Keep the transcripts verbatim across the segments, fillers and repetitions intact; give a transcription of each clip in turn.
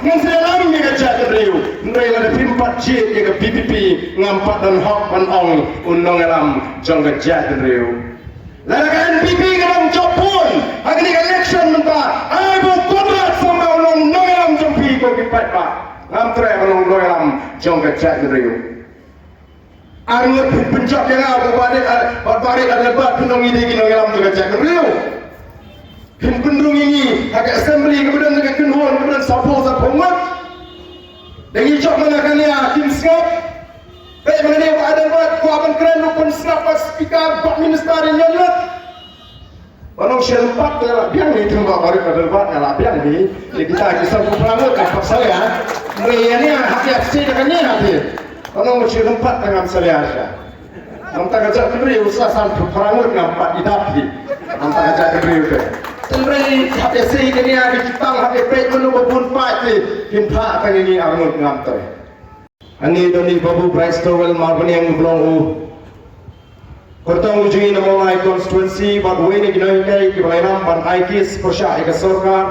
Ngan sa ïalam ïa ka jaitbynriew. Hynrei lada phim pat jied ïa ka VPP, ngam pat don hok ban ong u nongïalam jong ka jaitbynriew. Lada ka NPP ka long jop bun ha kane ka election mynta, ai ba u Conrad Sangma u long u nongïalam jong phi ko ki paidbah. Ngam treh ban long u nongïalam jong ka jaitbynriew. Ar ngut phin pynjop ïa nga, u Bah Rit, Bah Rit Adelbert, phin ong ngi dei ki nongïalam jong ka jaitbynriew. Phin pynrung ïa ngi ha ka assembly kaba don ka kynhun kaba don saphew saphew ngut. Da ngi jop mana kane kim sngap. Peit mana ne Bah Adelbert, kwah ban kren ruh phin sngap, Bah Speaker, Bah Minister, ïa ngi lut. Ban ong shi lympat te la biang ni, tang Bah Rit Adelbert nga la biang ni. Ïa kita ki sanphew phra ngut nga pat salia. Hynrei ïa ne ha ki, ha ki da kane ha ki. Ban ong shi lympat te ngam salia sha. Namar ka jaitbynriew sa sanphew phra ngut ngam pat ïadap hi. Namar ka jaitbynriew te. Hynrei haba ïa sei kane ha ki, tang haba peit mano ba bun paid te, phin phah tang ïa ngi ar ngut ngam treh. Hangne don i Babu Bryce Towel Marbaniang, u ba long u kyrtong u jong ngi na Mawlai constituency bad uwei na ki nonghikai kiba la ïalam ban ai case pyrshah ïa ka sorkar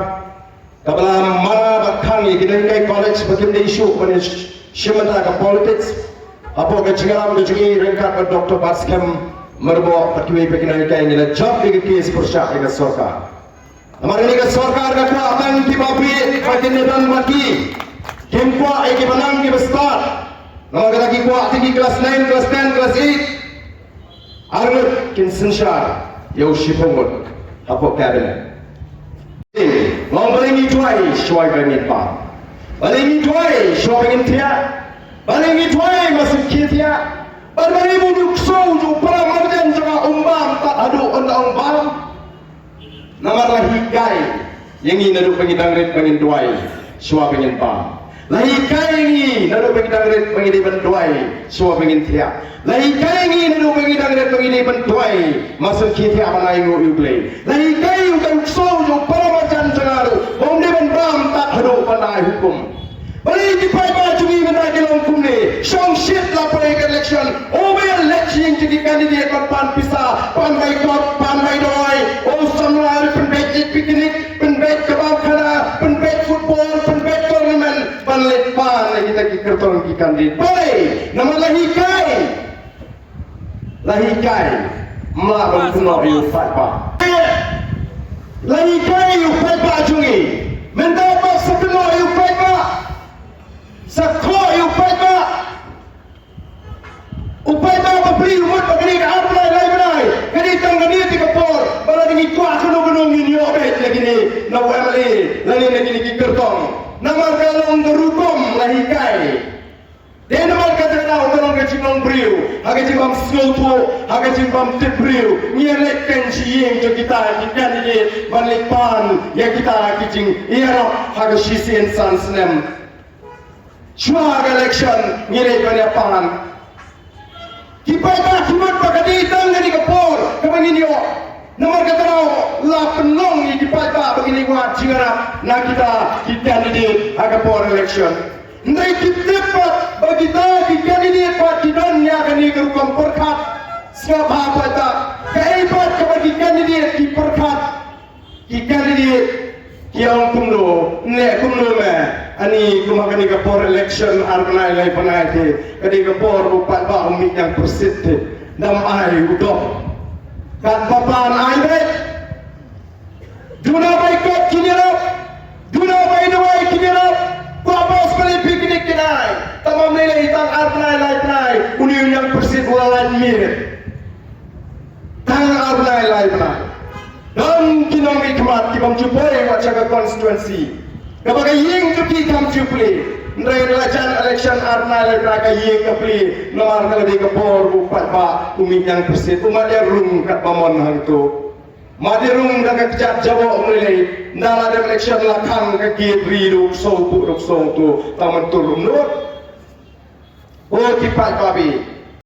kaba la mana bad khang ïa ki nonghikai college ba kim dei shuh ban ïa shim bynta ka politics hapoh ka jingïalam ka jong ngi ryngkat bad Doctor Batskhem Myrboh bad kiwei pat ki nonghikai. Ngi la jop ïa ka case pyrshah ïa ka sorkar. Namar kane ka sorkar ka kwah tang kiba bri, ba kin ïadon bad ki. Kim kwah ïa kiba nang kiba stad. Namar kata ki kwah tang ki class nine, class ten, class eight. Ar ngut kin synshar ïa u shiphew ngut hapoh cabinet. Nga ong balei ngi duwai shuwa ba ngin bam? Balei ngi duwai shuwa ba ngin thiah? Balei ngi duwai ma shu khie thiah? Bad balei ba u duk shu u para marjan jong nga um bam tad haduh ynda ong bam? Namar la hikai ïa ngi naduh ba ngi dang rit ba ngin duwai shuwa ba ngin bam. La hikai ïa ngi naduh ba ngi dang rit ba ngi dei ban duwai shuwa ba ngin thiah. La hikai ïa ngi naduh ba ngi dang rit ba ngi dei ban duwai ma shu khie thiah ban ai nguh ïa U Blei. La hikai ïa u duk shu u para marjan jong nga ruh ba um dei ban bam tad haduh ban ai hukum. Balei ki paidbah jong ngi mynta ki long kumne? Shong shit la poi ka election. O ba ïaleit sha ïing jong ki candidate ban pan pisa, pan bai kot, pan bai dawai. O samla ruh pynbeit ïa picnic, pynbeit ka bam khana, pynbeit football, pynbeit tournament ban leit pan ïa kita ki kyrtong ki candidate. Balei? Namar la hikai. La hikai. Mla ban kynnoh ïa u paidbah. La hikai ïa u paidbah jong ngi. Mynta ba sa kynnoh ïa u paidbah. Sa khoh ïa u paidbah. U paidbah ba plie u mut ba kane ka ar bnai lai bnai ka dei tang kane te ka por ba lada ngi kwah kano kano ngin ïoh beit na kine na u MLA lane na kine ki kyrtong. Namar ka long ka rukom la hikai. Dei namar kata ka daw ka long ka jinglong briew ha ka jingbym sngewthuh, ha ka jingbym tip briew. Ngi ïaleit kein sha ïing jong kita ki candidate ban leit pan ïa kita ki jingïarap ha ka shisien san snem. Shuwa ka election ngi leit ban ïa pan. Ki paidbah ki mut ba ka dei tang kane ka por kaba ngin ïoh. Namar kata daw la pynlong ïa ki paidbah ba ngin ïa wad jingïarap na kita ki candidate ha ka por election. Hynrei ki tip pat ba kita ki candidate pat ki don ïa kane ka rukom pyrkhat. Sngap ha paidbah, kaei pat kaba ki candidate ki pyrkhat. Ki candidate ki ong kumno, neh kumno me. Ani kum ha kane ka por election ar bnai lai bnai te, ka dei ka por u paidbah u mih ñiangpyrsit te. Dang ai u dom. Katba pan ai beit. Duna bai kot kin ïarap. Duna bai dawai kin ïarap. Kwah bos balei picnic kin ai. Tang ym lei lei, tang ar bnai lai bnai une u ñiangpyrsit u la lait miet. Tang ar bnai lai bnai. Don ki nongmihkhmat ki bym ju poi wat sha ka constituency kaba ka ïing jong ki kam ju plie. Hynrei la jan election ar bnai lai bnai ka ïing ka plie. Namar ka la dei ka por u paidbah u mih ñiangpyrsit, u mad ïa rung katba mon hangto. Mad ïa rung da ka kjat jaboh um lei lei. Ynda la dep election la khang ka gate ri duk sngewbha duk sngewbha to tang mynta um nud. O ki paidbah,